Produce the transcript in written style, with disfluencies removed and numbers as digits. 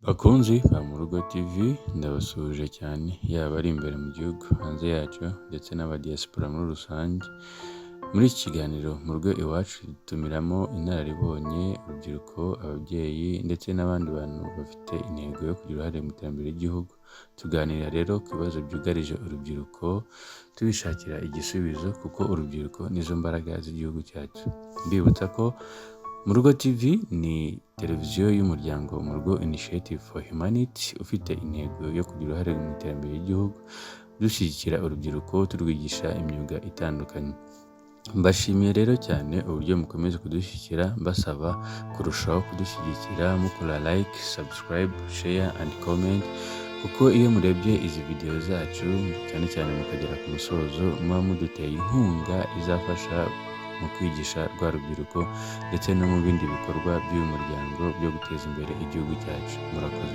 Bakunzi ba Murugo TV, ndabasuhuje cyane, yaba ari imbere mu gihugu, hanze yacyo ndetse n'abadiaspora muri rusange. Muri iki kiganiro Mu Rugo Iwacu dutumiramo inararibonye, urubyiruko, ababyeyi ndetse n'abandi bantu bafite intego yo kugira uruhare mu iterambere ry'igihugu. Tuganira rero ku bibazo byugarije urubyiruko tubishakira igisubizo, kuko urubyiruko nizo mbaraga z'igihugu cyacu. Mbibutsa ko Mu Rugo TV ni televiziyo y'umuryango Mu Rugo Initiative for Humanity, ufite intego yo kugira uruhare mu iterambere ry'igihugu, dushyigikira urubyiruko turwigisha imyuga itandukanye. Mbashimiye rero cyane uburyo mukomeza kudushyigikira, mbasaba kurushaho kudushyigikira mukora like, subscribe, share and comment, kuko iyo murebye izi video zacu, cyane cyane mukagera ku musozo, muba muduteye inkunga izafasha mu kwigisha rwa rubyiruko ndetse no mu bindi bikorwa by'uyu muryango byo guteza imbere igihugu cyacu. Murakoze.